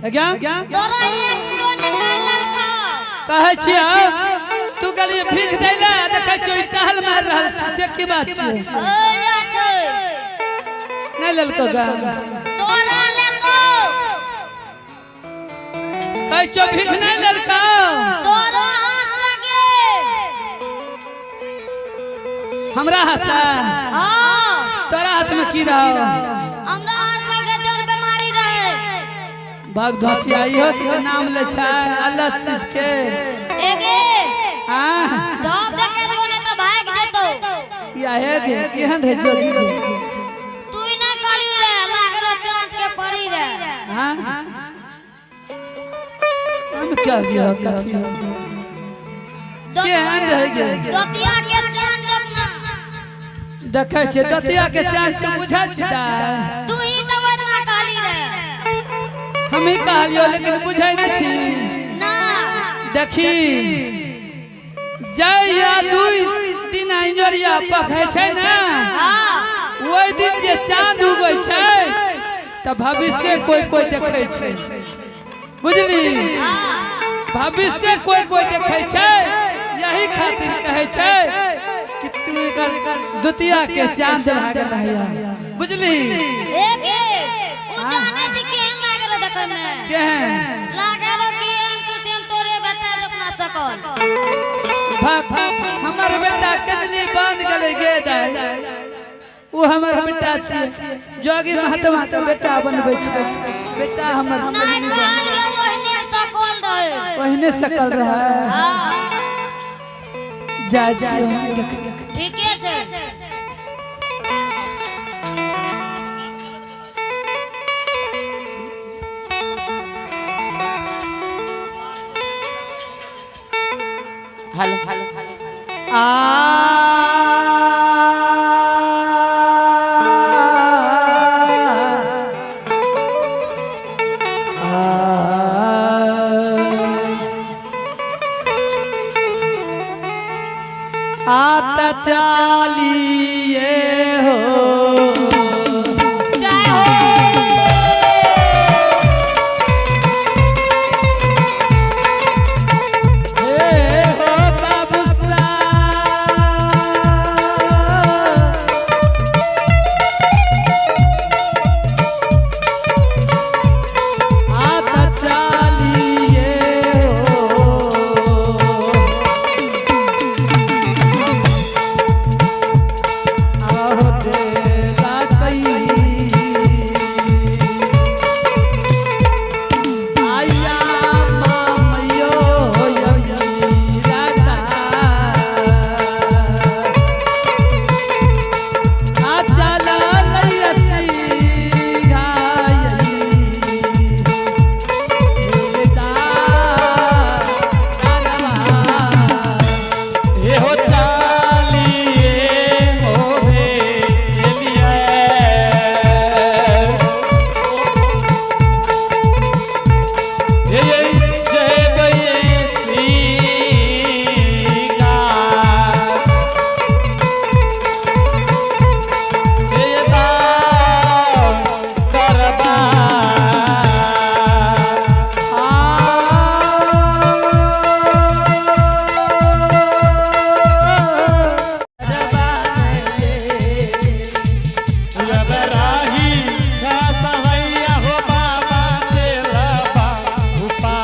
क्या? तोरा एक को निकालल खा। कहै छियै तू गेलियै भीख दै लए, देखै छियै ई टहल मारि रहल छी, से की बात छियै? ओया छै। नहि लेलको गा? तोरा लेतो। कहै छियौ भीख नहि लेलको। तोरा हाथ सगे। हमरा हंसा? हाँ। तोरा हाथ में की रहो? हमरा हाथ में गजर बीमारी रहे। भाग धोचिया, इहो सबके नाम ले छै अलग चीज के। एगे। हाँ। जॉब देके जो नहीं तो भाग जेतो। या हे गे, केहन रहे जोगी गे? तू ही ना करी रे, लागरो चांद के परी रे। हाँ, हम कर दियो कथी? केहन रहे गे? दतिया के चांद जपना। देखै छियै दतिया के चांद, तू बुझै छी दाय? तू ही तो बदमा कहली रे। हम ही कहलियो, लेकिन बुझै नहीं छी। ना। देखी, जहिया दुई दिन इंजोरिया पखै छै ने, हाँ। ओहि दिन जे चांद उगै छै तऽ भविष्य कोई कोई देखै छै, बुझली? हाँ। भविष्य कोई कोई देखै छै। यही खातिर कहै छै कि तू एकर द्वितीया के चांद भए गेल है, बुझली? एगे, उ जाने छी केहन लागे रे देखै में? केहन? लागे रे कि एम टू सेम तोरे बेटा जकना सकल। भाग, हमर बेटा कदली बन गेलै गे दाइ। ओ हमर बेटा छियै, जोगी महात्मा के बेटा बनबै छै बेटा हमर। नहीं कहलियो, ओहने सकल रहे। ओहने सकल रहै? हाँ। जाइ छियै हम देखै। ठीके छै। हेलो। आ आता चालिए हो। जय हो। हे हो बाबू साहब। आता चालिए हो। आहो देला कई आया मामयो यमीरा आ चला लयसी गायली दा दरबा। एहो चालिए हो भेलिए। हे जय सीगा हे दरबा। रबराही सहैया हो बाबा चेलबा उपार।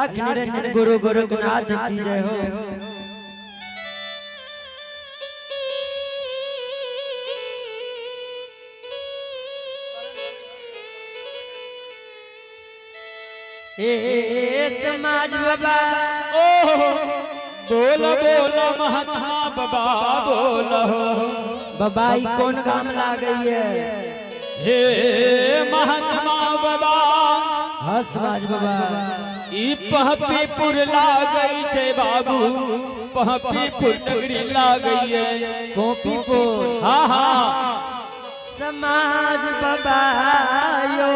अलाख निरंजन गुरु गोरखनाथ की जय हो। ए समाज बाबा, बोल बोल महात्मा बाबा बोल हो। बाबा ई कौन गाम लागई है? हे महात्मा बाबा, हाँ समाज बाबा, ई पहपीपुर लागई छे बाबू, पहपीपुर नगरी लागई है। कॉपीपुर। हाँ हाँ। समाज बाबा यो,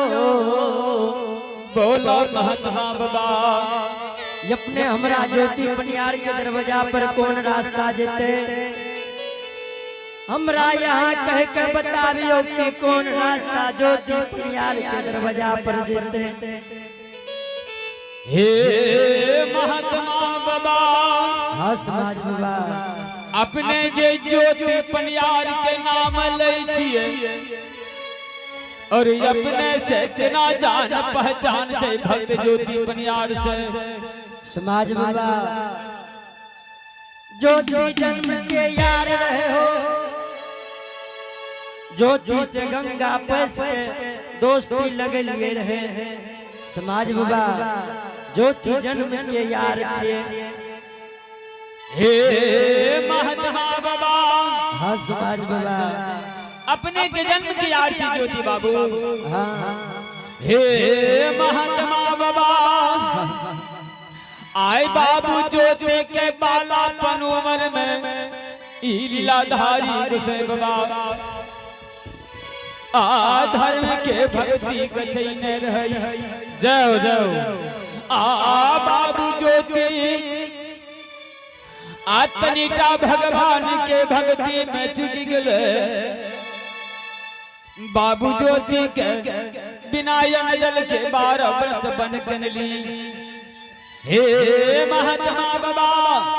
बोलो महात्मा बाबा, अपने हमरा ज्योति पनियार के दरवाजा पर कौन रास्ता जेते? हमरा यहाँ कह के बताबियो कि कौन रास्ता ज्योति पनियार के दरवाजा पर जेते? हे महात्मा बाबा, हाँ समाज बाबा, अपने जे ज्योति पनियार के नाम लै छिए और अपने से केना जान पहचान छे भक्त ज्योति पनियार से? समाज बाबा, ज्योति जन्म के यार रहे हो, ज्योति से गंगा पैस के दोस्ती लगलिए रहे। समाज बाबा, ज्योति जन्म के यार छे। हे महात्मा बाबा, हाँ समाज बाबा, अपने के जन्म के यार छी ज्योति बाबू। हाँ। हे महात्मा बाबा, आए बाबू ज्योति के बालापन उम्र में ई लीलाधारी गुसे बाबा आ धर्म के भक्ति गछैने रही। जय हो जय हो। आ बाबू ज्योति आ तनिटा भगवान के भक्ति में चुक गए। बाबू ज्योति के बिना जल के 12 वर्ष बन कनली। हे महात्मा बाबा,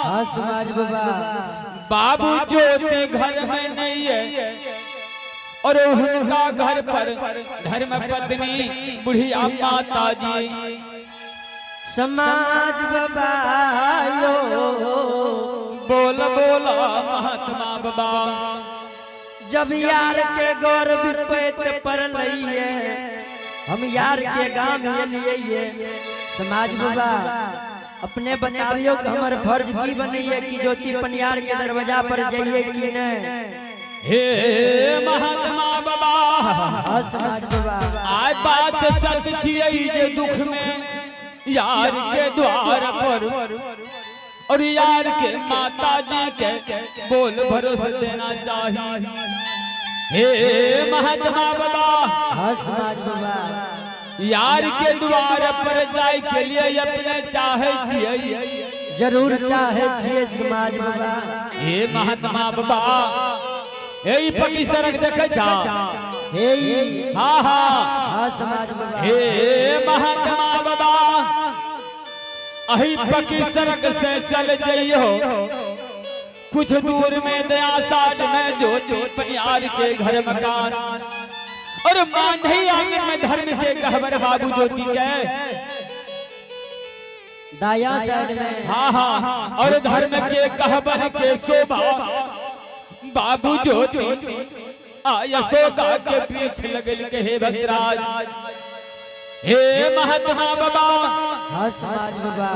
हाँ समाज बाबा, बाबू ज्योति घर में नहीं है और उनका घर पर धर्म पत्नी बुढ़िया माता जी। समाज बाबा यो, बोल बोल महात्मा बाबा, जब यार के गौर विपैत पर लइए, हम यार के गाम लिए। समाज बाबा, अपने बताबियो कि हमर फर्ज की बनैये कि ज्योति पनियार के दरवाजा पर जाइए कि नहीं? हे महात्मा बाबा, हाँ समाज बाबा, आय बात सत्य छियै जे दुख में यार के द्वार पर और यार के माता जी के बोल भरोसे देना चाहिए। हे महात्मा बाबा, हाँ समाज बाबा, यार के द्वार पर जाय के लिए अपने चाहे छियै, जरूर चाहे छियै समाज बाबा। हे महात्मा बाबा, हे पक्की सड़क देखे छा? हे हाँ हाँ। हाँ समाज बाबा, हे महात्मा बाबा, अही पक्की सड़क से चल जइयो कुछ दूर में दया साठ में ज्योति पनियार के घर मकान और मांझी आंगन में धर्म के गहबर बाबू ज्योति के। दाया साइड में। हाँ हाँ, और धर्म के गहबर के शोभा बाबू ज्योति यशोदा के पीछे लगल के। हे भद्राज, हे महात्मा बाबा, हाँ समाज बाबा,